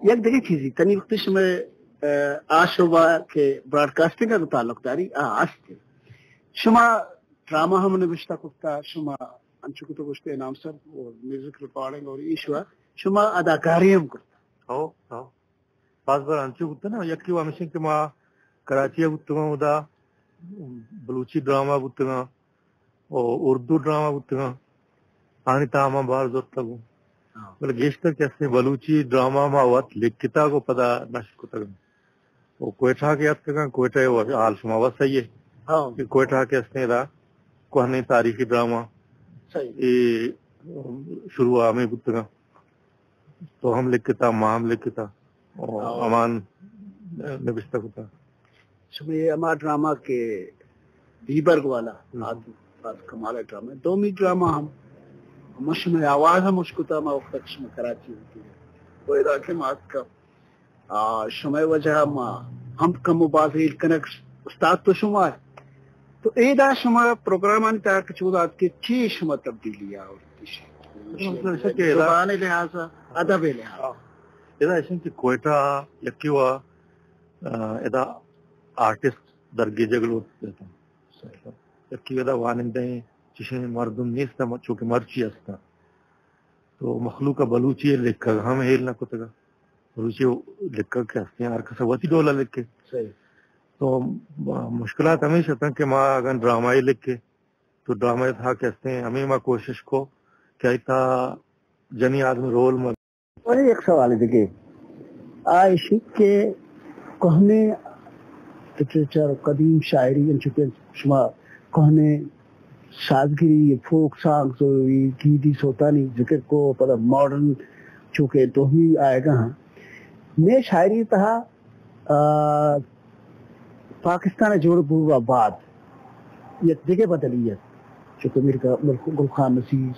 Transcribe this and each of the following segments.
یک دگہ چیزی، تنی وقتی شما، آ، آ شعبہ کہ براڈکاسٹنگ ءَ تعلق داری، آ است۔ شما ڈرامہ ہم نبشتہ کرتا، شما انچو کہ تو گوشتے انعام صاحب اور میوزک ریکارڈنگ اور ایشوا، شما اداکاری ہم کرتا۔ ہو، ہو۔ باز بار انچو بوتہ نا، یکی و ہمیشیں کہ ما کراچی ءَ بوتگاں، ادا بلوچی ڈرامہ بوتگاں، و اردو ڈرامہ بوتگاں، آنی تہا ما بار زرتگ اوں۔ ہاں۔ بلے گیشتر کہ استیں بلوچی ڈرامہ ما وت لکھتگ و پدا نشر کتگ۔ و کوئٹہ کہ اتکگاں، کوئٹہ و حال شما وت صحیح ہے۔ ہاں۔ کہ کوئٹہ کہ استیں ادا کوہنیں تاریخی ڈرامہ صحیح۔ اے شروع ہمیں بوتگاں۔ تو ہم لکھتا، ما ہم لکھتا، و ہاں۔ امان نبشتہ کتا۔ شمئے ہما ڈرامہ کہ بیبرگ والا، ہم۔ آت، آت کمال ڈرامہ۔ دومی ڈرامہ ہم، ہم شمئے آواز ہم اشکتا، ما وقت شما کراچی ہوتی ہے۔ وہ علاقے ما آتکا۔ آ، شمئے وجہ ما ہم کم و باز ہیل کنگ استاد تو شما ہے۔ تو اے دا شما پروگرامانی تہا کہ چود آتکے چی شما تبدیلی آورتی؟ مطلب ایسا کہ ادا زبان لحاظ، ادب لحاظ۔ ہاں۔ ادا ایسا کہ کوئٹہ یکی و، آ، ادا آرٹسٹ درگیجگ لوٹ دیتا۔ یکی ادا وانندہ ہیں، چشیں مردم نیست، چونکہ مرچی ہستا۔ تو مخلوق بلوچی لکھگ ہم ہیل نہ کتگا۔ بلوچی لکھگ کہ ہستیں، ہر کس وتی ڈولا لکھے۔ صحیح۔ تو مشکلات ہمیش اتاں کہ ما اگر ڈرامہ لکھے، تو ڈرامہ تہا کہ ہستیں، ہمیں ما کوشش کو کہ آئی تہا جنی آدمی رول مہ۔ اور ایک سوال دگہ آ ایشی کہ کوہنیں لٹریچر، قدیم شاعری، انچو کہ شما کوہنیں سازگری، فوک سانگز و اے گیدی سوتانی ذکر کو، پدا ماڈرن چونکہ دومی آئیگا ہاں۔ مئے شاعری تہا، آ، پاکستان جوڑ بوگا بعد یک دگہ بدلی ات، چونکہ میر گ-، ملک-، گل خان نصیر،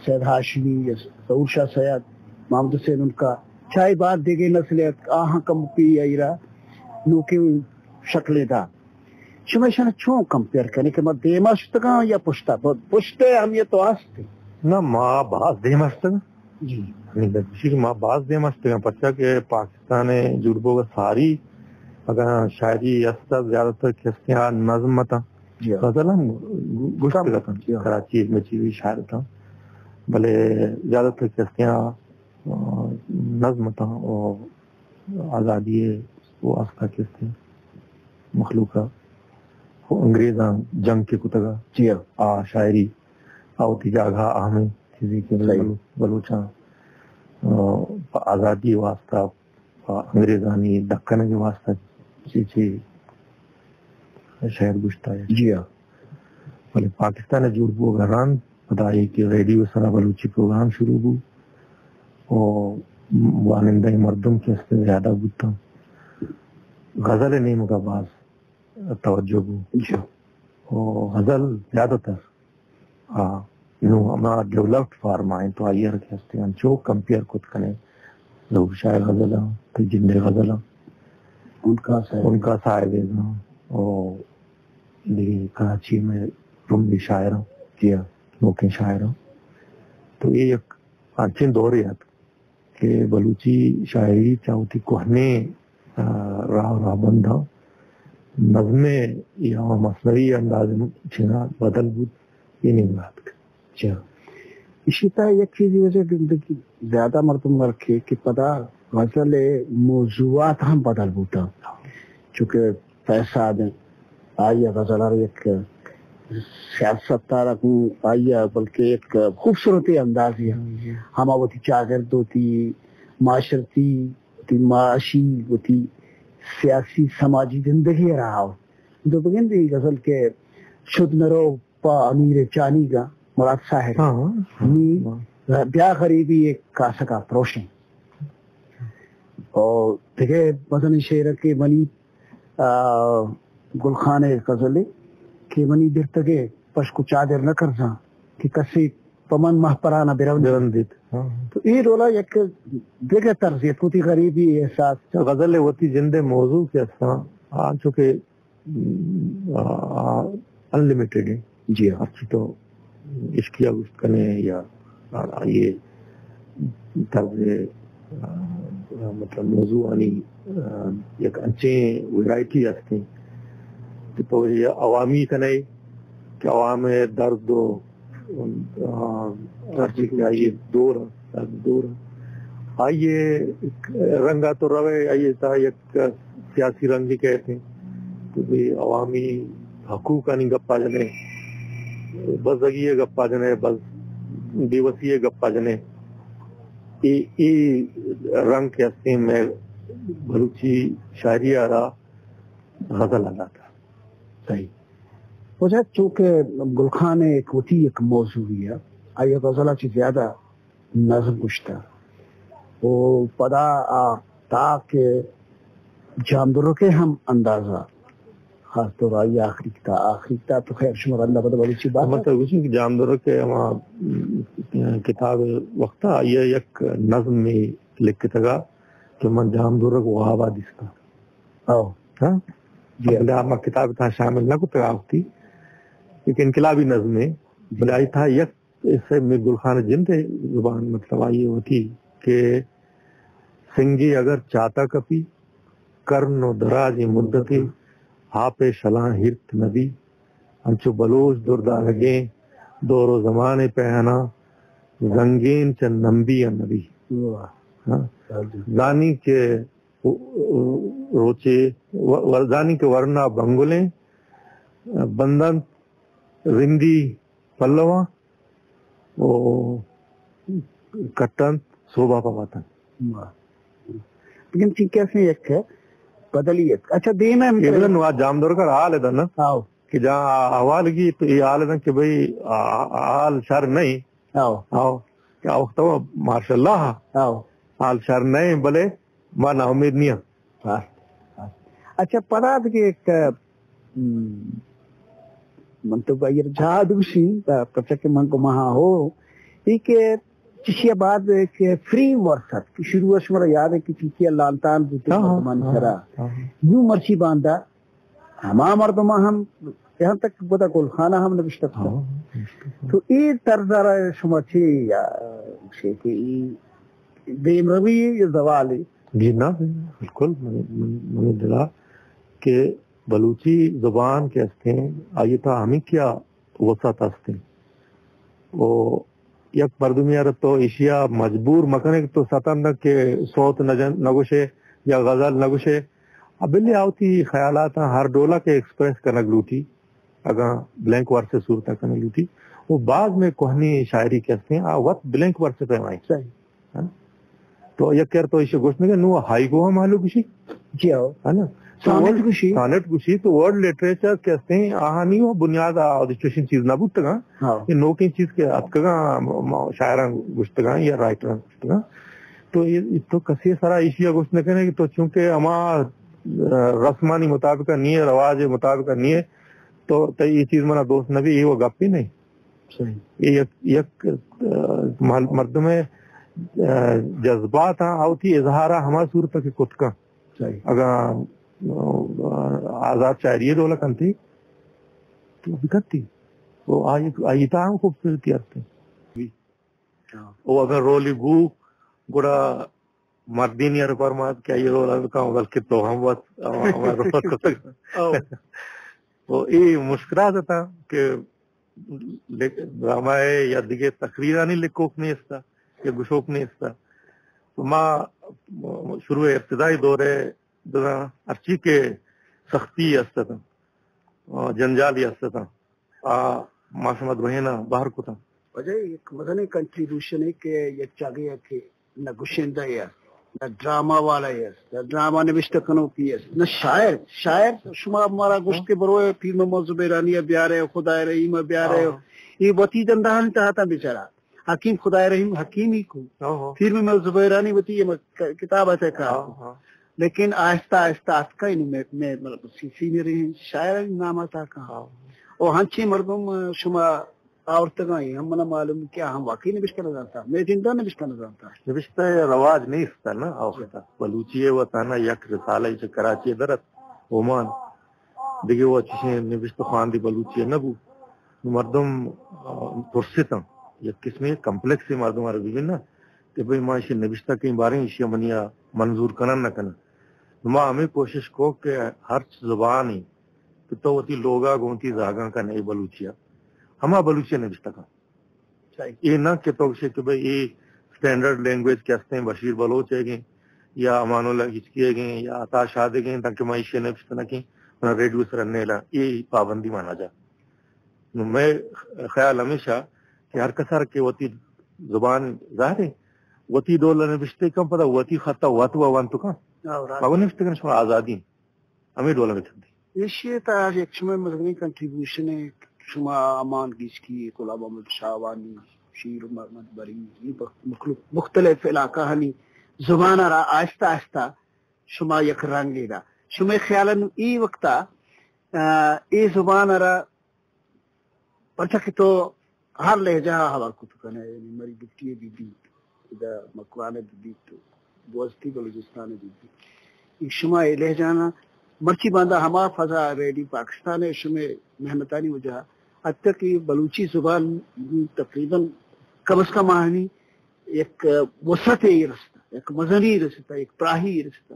سید ہاشمی یا ظہور شاہ سید، محمد حسین، ان کا چاہے بعد دگہ نسل ات، آہاں کم پی ایرا نوکے شکلیں دا۔ شما ایشاں چون کمپیئر کنے کہ ما دیما شتگاں یا پشتا؟ ب-، پشتے اہمیت تو است۔ نہ، ما باز دیما شتگاں۔ جی۔ ہمیں گوشی کہ ما باز دیما شتگاں، پرچا کہ پاکستان جوڑ بوگ ساری اگر شاعری است، زیادہ تر کسے آ نظم اتاں۔ جی ہاں۔ غزل ہم گو-، گوشتگ اتاں۔ جی ہاں۔ کراچی مچی بھی شاعر اتاں، بلے زیادہ تر کسے آ، آ، نظم اتاں۔ آ، آزادی ءِ واسطہ کہ استیں مخلوق ءَ انگریزاں جنگ کہ کتگ ءَ، جی ہاں۔ آ شاعری آ وتی جاگہ ءَ اہمیں چیزے کہ صحیح۔ بلو-، بلوچاں، آ، پہ آزادی ءِ واسطہ، پہ انگریزانی ڈکنگ ءِ واسطہ چی چی شعر گوشتہ۔ جی ہاں۔ بلے پاکستان ءِ جوڑ بوگ ءَ رند پدا اے کہ ریڈیو ءِ سرا بلوچی پروگرام شروع بو و وانندہ مردم کہ است زیادہ بوتاں، غزل ءِ نیمگ ءَ باز توجہ بو۔ جی۔ و غزل زیادہ تر، آ، نوں ہما ڈیولپڈ فارم ءَ انت، تو آئی ءَ کہ است انچو کمپیئر کت کنے ظہور شاہ ءِ غزلاں، تئی جند ءِ غزلاں، ان کا صاحب۔ ان کا صاحب ءِ غزلاں، او دگہ کراچی ءِ مئے رمبی شاعراں، جی ہاں۔ نوکیں شاعراں۔ تو اے یک انچیں دورے ات کہ بلوچی شاعری چہ وتی کوہنیں، آ، راہ و راہبنداں نظمے یا مثنوی انداز چنا بدل بوت، اے نیمگ ءَ اتک۔ اچھا۔ ایشی تہا یک چیزی وجہ گندگی زیادہ مردم ورکے کہ پدا غزل ءِ موضوعات ہم بدل بوتاں۔ چونکہ فیصاد انت، آئی ءَ غزل ءَ یک سیاست ءَ را گوں آئی ءَ بلکہ یک خوبصورتیں اندازے ءَ ہما وتی چاگرد، وتی معاشرتی، وتی معاشی، وتی سیاسی سماجی زندگی ءَ را آورت۔ تو بگندے غزل کہ شد نرو پہ امیر چانیگا مراد ساحر۔ ہاں، ہاں، نی ہاں۔ بیا غریبی یک کاسگا پروشیں۔ اور دگہ مزنیں شعر کہ منی، آ، گل خان ءِ غزلے کہ منی درتگے پشک و چادر نہ کرزاں کہ کسے پہ من مہپرانا برندیت۔ برندیت۔ ہاں، ہاں۔ تو اے ڈولا یک دگہ طرزے ات، وتی غریبی احساس۔ غزل ءِ وتی جند ءِ موضوع کہ استاں، آ، چونکہ آ، انلمیٹڈ ہیں۔ جی ہاں۔ ہرچی تو عشقیہ گوشت کنے یا آ، آئی طرز آ، مطلب موضوعانی، آ، یک انچیں ورائٹی ہستیں کہ تو یہ عوامی کنے کہ عوام درد و، آ، ہر چیز کہ آئی دور، درد دور۔ آئی رنگا تو روے، آئی تا یک سیاسی رنگ بھی کہتے ہیں۔ تو بھی عوامی حقوقانی گپا جنے، بزگی گپا جنے، بز-، بیوسی گپا جنے۔ اے، اے رنگ کہ ہستیں میں بلوچی شاعری آ را غزل آ داتا۔ صحیح۔ واجہ چونکہ گل خان ایک وتی ایک موضوعی ہے، آئی غزل چی زیادہ نظم گوشتا۔ و پدا آ تاک جامدرکے ہم اندازہ خاص طور آئی آخری کتاب، آخری کتاب تو خیر شما رندا پدا بلوچی بات۔ مطلب گوشی کہ جامدرکے ہما، م، کتاب وقتا آئی یک نظم میں لکھتگا کہ من جامدرک وابا دیستا۔ او۔ ہاں؟ جی۔ بلے آ ما کتاب تھا شامل نہ کتگا ہوتی، ایک انقلابی نظم ہے۔ بلے آئی تھا یک اس سے میر گل خان جند زبان مطلب آئی ہوتی کہ سنگی اگر چاتا کپی، کرن و دراجیں مدتے، آپ شلاں ہرت نبی، انچو بلوچ دردانگیں دور و زمان پہنا، زنگین چہ نمبی نبی۔ واہ۔ ہاں۔ زانی کہ روچے و-، ور-، زانی کہ ورنا بنگلیں بندنت رندی پلواں و کٹنت سوبا پہ وطن۔ واہ۔ لیکن چی کیسے یک ہے بدلیت۔ اچھا، دیم ہے ایولاً وا جامدرکا حال ہے دن۔ آؤ۔ کہ جہاں احوال کی تو یہ حال ہے دن کہ بھئی آ-، آ-، حال شر نہیں۔ آؤ۔ آؤ۔ کہ آ وقت وہ ماشاءاللہ۔ آؤ۔ حال شر نہیں بلے ما نا امید نہیں۔ ہاں۔ ہاں۔ اچھا، پدا دگہ ایک، ام، من تو بایر جہاد گوشی، پرچہ کہ من گما ہو، ای کہ چشی بعد ایک فریم ورک ات کہ شروع شمارا یاد ہے کہ چیچی لانتان بوتے ہاں، ہاں، مردمانی ہاں، سرا۔ ہاں۔ نو مرچی باندا ہما مردماں ہم، یہاں تک کہ پدا گل خان ہم نبشتہ کتگ۔ ہاں، نبشتہ کتگ۔ تو اے طرز را شما چے یا، چے کہ اے دیمروی یا زوالی؟ جی نا، بالکل، من، من، منی دلا کہ بلوچی زبان کہ ہستیں، آئی تا ہمیں کیا وسعت ہستیں۔ و یک مردمی ءَ را تو ایشی ءَ مجبور مکنے کہ تو ستن کہ سوت نہ جن، نہ گوشے یا غزل نہ گوشے۔ ابلی آوتی خیالات ہر ڈولا کہ ایکسپریس کنگ لوٹی، اگاں بلینک ورس صورت کنگ لوٹی۔ وہ بعض میں کوہنی شاعری کہ ہستیں، آ وت بلینک ورس پیمائیں۔ صحیح۔ ہاں؟ تو یک کر تو ایشی گوشت نہ کہ نو ہائیکو ہم حالو گوشی۔ جی ہاں۔ ہے نا؟ تو سانٹ ورلڈ، گوشی۔ سانٹ گوشی تو ورلڈ لٹریچر کہ ہستیں، آہانی وہ بنیاد آ، چوشیں چیز نہ بوتگاں۔ ہاں۔ یہ نوکیں چیز کہ اتکگاں، م-، م-، شاعراں گوشتگاں یا رائٹراں گوشتگاں۔ تو یہ، یہ تو کسی سرا ایشی گوشت نہ کنے کہ تو چونکہ ہما، آ، رسمانی مطابق نہیں ہے، رواج مطابق نہیں ہے، تو تئی یہ چیز منا دوست نہ بی، یہ وہ گپ ہی نہیں۔ صحیح۔ یہ یک، یک، آ، مال-، مردم ہے، آ، جذبات ہاں، آوتی اظہار ہما صورت کہ کتکاں۔ صحیح۔ اگاں، آ، آزاد شاعری ڈولا کنتی، تو بکنتی۔ وہ آئی، آئی تا ہم خوبصورتی ہستے۔ ہاں۔ وہ اگر رولی بو، گڑا مردین یار پرمات کہ یہ رولا بکن، بلکہ تو ہم بس، ہم، ہم رخصت کتگ۔ او۔ تو اے مشکلات تھا کہ لک-، ڈرامہ ءِ یا دگہ تقریرانی لکھوک نیست ات یا گشوک نیست ات۔ تو ما شروع ابتدائی دور ءَ بزاں ہرچی کہ سختی است اتاں، جنجالی است اتاں، آ ما شما درہیں بہر کتاں۔ واجہ یک مزنیں کنٹریبیوشن ہے کہ یک چاگے کہ نہ گشندہ ئے است، نہ ڈرامہ والا ئے است، نہ ڈرامہ نبشتہ کنوکے است، نہ شاعر۔ شاعر شما مارا گوشت کہ بروئے پیر محمد زبیرانی ءَ بیارے، خدائے رحیم ءَ بیارے۔ ہاں۔ اے وتی دندہانی تہا اتاں بیچارہ۔ حکیم خدائے رحیم حکیمی کو۔ ہاں، ہاں۔ پیر محمد زبیرانی وتی اے م-، ک-، کتاب ءِ تہا کار کو۔ ہاں، ہاں۔ لیکن آہستہ آہستہ اتکا انوں میں، میں مطلب سی-، سینئر ہیں شاعر نام ءِ تہا کاں۔ ہاں۔ او ہنچیں مردم شما آورتگاں، اے ہم منا معلوم کہ آ ہم واقعی نبشتہ نہ زانتا، مئے جندا نبشتہ نہ زانتا۔ نبشتہ ءِ رواج نیست نا آ وقتا۔ بلوچی ءِ وتا نا یک رسالہ چہ کراچی ءَ در ات، اومان۔ دگہ وہ چشیں نبشتہ خواندی بلوچی ءَ نہ بو۔ مردم، آ، ترستاں۔ یک قسمے کمپلیکس مردم ءَ را ببین نا۔ کہ بھئی ما ایشی نبشتہ کئیں باریں، ایشی منی منظور کنن نہ کنن۔ ما ہمیں کوشش کو کہ ہرچ زبانی کہ تو وتی لوگا گوں وتی زاگاں کن، اے بلوچی ء، ہما بلوچی ء نبشتہ کن۔ صحیح۔ اے نہ کہ تو گشے کہ بھئی اے اسٹینڈرڈ لینگویج کہ ہستیں بشیر بلوچ ء گیں یا امان اللہ ہچکی ء گیں یا عطا شاد ء گیں، تانکہ ما ایشی ء نبشتہ نہ کیں، منا ریڈیو سر ء نیلاں، اے پابندی ما نہ جا۔ نو مئے خیال ہمیشہ کہ ہر کسر کہ وتی زبان ظاہر ہے، وتی ڈول ء نبشتہ کن، پدا وتی خط ء وت و ونت کن۔ ہاں، راست۔ پاگو نبشتہ کن شما آزادی ہیں۔ ہمیں ڈول ء بچنتی۔ ایشی ء تہا یک شمئے مزنیں کنٹریبیوشن ء، شما امان گیسکی، غلام محمد شاہوانی، شیر محمد بری، اے بخ-، مخلوق، مختلف علاقہ ہانی زبان ء را آہستہ آہستہ شما یک رنگے دا۔ شمئے خیال ء نوں اے وقت ء، آ، اے زبان ء را پرچا کہ تو ہر لہجہ ء ہبر کت کن ئے، یعنی مری گپتی ء بہ بیت، ادا مکران ء بہ بیت، بوستی بلوچستان ء بہ بیت۔ اے شما اے لہجہ نا مرچی باندا ہما فضا ریڈیو پاکستان ء شمئے محنتانی وجہ ء اتک کہ بلوچی زبان تقریباً کم از کم آہانی یک وسعتے رستا، یک مزنی رستا، یک پراہی رستا۔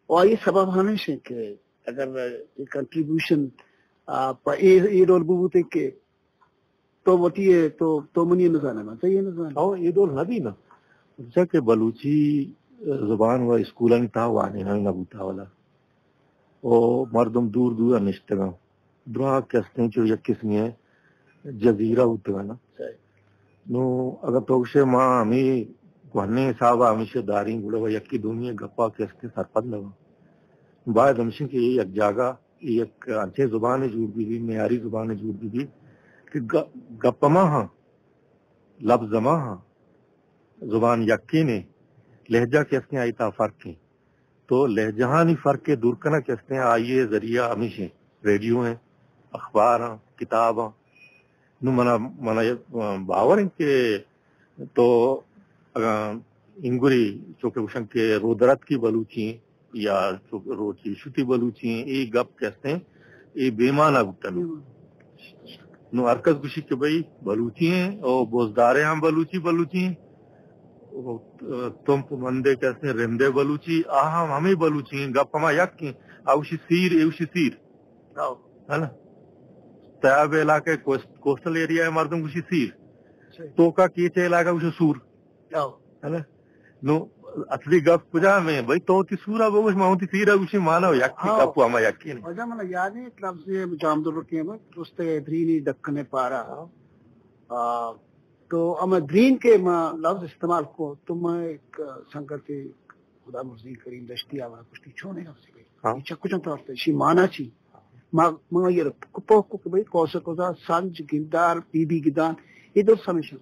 و آئی سبب ہمیش انت کہ اگر اے کنٹریبیوشن، آ، پہ اے، اے ڈول ببوتیں کہ تو وتی ئے، تو، تو منی نزانے، من تئی نزانے۔ او، اے ڈول نہ بی نا۔ پرچا کہ بلوچی زبان و اسکولانی تہا وانینگ نہ بوتا والا۔ او مردم دور دور نشتگاں۔ دراہ کہ استیں چو یک قسمی ء جزیرہ بوتگ نا۔ صحیح۔ نو اگر تو گوشے ما ہمیں گونیں حساب ء ہمیشہ داریں گڑا و یکی دومی ء گپا کہ استیں سرپد نہ باں۔ باید ہمشیں کہ اے یک جاگہ، اے یک انچیں زبانے جوڑ بی بی، معیاری زبانے جوڑ بی بی کہ گ-، گپ ہما ہاں، لبز ہما ہاں، زبان یکینے، لہجہ کہ استیں آئی تا فرق ہیں۔ تو لہجہانی فرق ء دور کنگ کہ استیں، آئی ء ذریعہ ہمیش ہیں، ریڈیو ہیں، اخبار ہیں، کتاب ہیں۔ نو منا، منا باور ہیں کہ تو اگاں انگری چونکہ گوشن کہ رودرت کی بلوچی ہیں یا چونکہ روچی شتی بلوچی ہیں، اے گپ کہ استیں، اے بے معنی بوتن۔ نو ہر کس گوشی کہ بھئی بلوچی ہیں، او بزدارے ہم بلوچی، بلوچی ہیں۔ او، تمپ مندے کہ استیں رندے بلوچی، آ ہم ہمیں بلوچی ہیں، گپ ہما یک ہیں۔ آ گوشی سیر، اے گوشی سیر۔ ہاں۔ ہے نا؟ تیاب علاقہ، کوسٹ-، کوسٹل ایریا ہے، مردم گوشی سیر۔ صحیح۔ توکا کیچے علاقہ گوشی سور۔ ہاں۔ ہے نا؟ نو اصلی گپ کجا میں؟ بھئی تو تی سورا بگوش، ما تی سیرا گوشی، مانا یک کی ہاں۔ گپ ہما یک کی نہیں۔ واجہ منا یاد ہے ایک لفظ ہے جام در کے میں، دوست ہے درینی دکنے پارا۔ ہاں۔ آ، تو ہما درین کے ما لفظ استعمال کو، تو میں ایک سنگت خدا مرزی کریم دشتی آ منا گوشتی چونے لفظ بھئی۔ ہاں۔ یہ چکو چن طور تے، شی مانا چی؟ ما، ما یہ پوہ کو کہ بھئی کوسہ کوزا، سنج، گندار، بی بی گدان، یہ درست ہمیشہ۔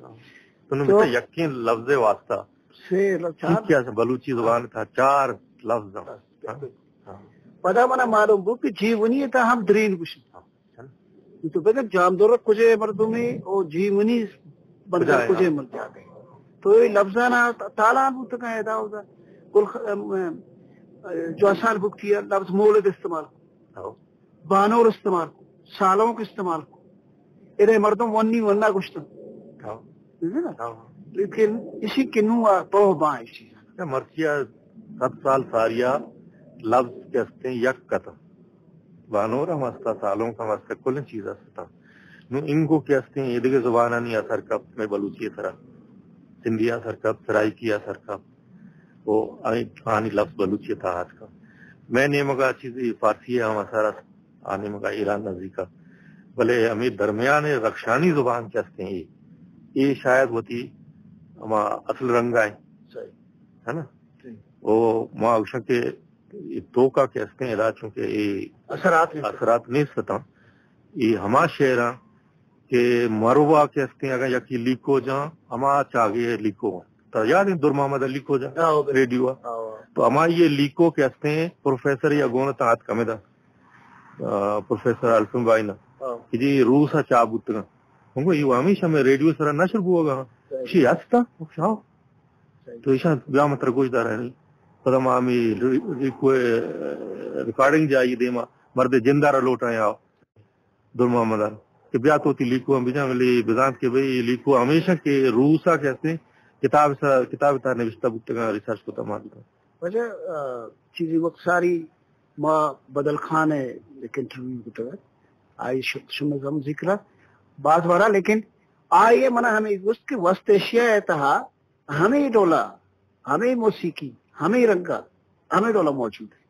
تو نو تو بتا یکیں لفظ واسطہ سے ل-، چار۔ کیا سے بلوچی زبان تہا چار لفظ ہیں۔ ہاں۔ ہاں۔ پدا منا معلوم بو کہ جیونی تہا ہم درین گوشن۔ ہاں۔ تو بگر جام دور کجے مردمی او جیونی بندر کجا ہے؟ کجے مردم۔ تو یہ لفظانا تالان بوتگا ادا اودا۔ کل خ-، ام، ام، جو آسان بکتی ہے لفظ مولد استعمال کو۔ ہاں۔ بانور استعمال کو، سالونک استعمال کو۔ ادے مردم ونی ونا گوشتن۔ ہاں۔ ہے نا؟ ہاں۔ لیکن اسی کے نو آ تو باں اسی۔ یا مرچی ء صد سال ساری ء لفظ کہ استیں یک کتن۔ بانور ہم استا، سالونک ہم استا، کلیں چیز استا۔ نو انگو کہ استیں ایدگہ زبانانی اثر کپت مئے بلوچی ء سرا۔ سندھی ء اثر کپت، سرائیکی ء اثر کپت۔ او آنی، آنی لفظ بلوچی ء تہا اتکا۔ مئے نیمگا چیزے فارسی ء ہم اثر است، آ نیمگا ایران نزیکا۔ بلے ہمے درمیان ء رخشانی زبان کہ استیں اے، اے شاید وتی ہما اصل رنگا ایں۔ صحیح۔ ہے نا؟ صحیح۔ او ما گوشاں کہ اے توکا کہ استیں ادا چونکہ اے اثرات نیست۔ اثرات نیست اتاں۔ اے ہما شعراں کہ مروا کہ استیں اگاں یکی لیکو جاں، ہما چاگے لیکو۔ تو یاد ہیں در محمد لیکو جاں؟ ہاں، بالکل۔ ریڈیو آ۔ ہاں۔ تو ہما یہ لیکو کہ استیں پروفیسر یا گون تاں ات کمے دا۔ آ، پروفیسر الفن بھائی نا۔ ہاں۔ کہ جی روس آ چا بوتگا۔ ہم کو یہ ہمیشہ میں ریڈیو سرا نشر بوگا۔ صحیح۔ شی ہستا؟ شاو۔ صحیح۔ تو ایشان بیا متر گوش دارا نہیں۔ پدا ما ہمیں ری-، ریکو-، ریکارڈنگ جائی دیما مرد جندارا لوٹا یا۔ در محمد ء کہ بیا تو تی لیکو ہم بجا، بلے بزانت کہ بھئی لیکو ہمیشہ کہ روس ء کہ ہستیں کتاب سا کتاب تا نوشتہ بوتگاں، ریسرچ کتا ما بوتگاں۔ واجہ، آ، چیزی وقت ساری ما بدل خان ء یک انٹرویو کتگ، آئی ش- شمئے ہم ذکر ء باز بارا، لیکن آئی ء منا ہمے گوشت کہ وست ایشیا ء تہا ہمے ڈولا، ہمے موسیقی، ہمے رنگا، ہمے ڈولا موجود ہے۔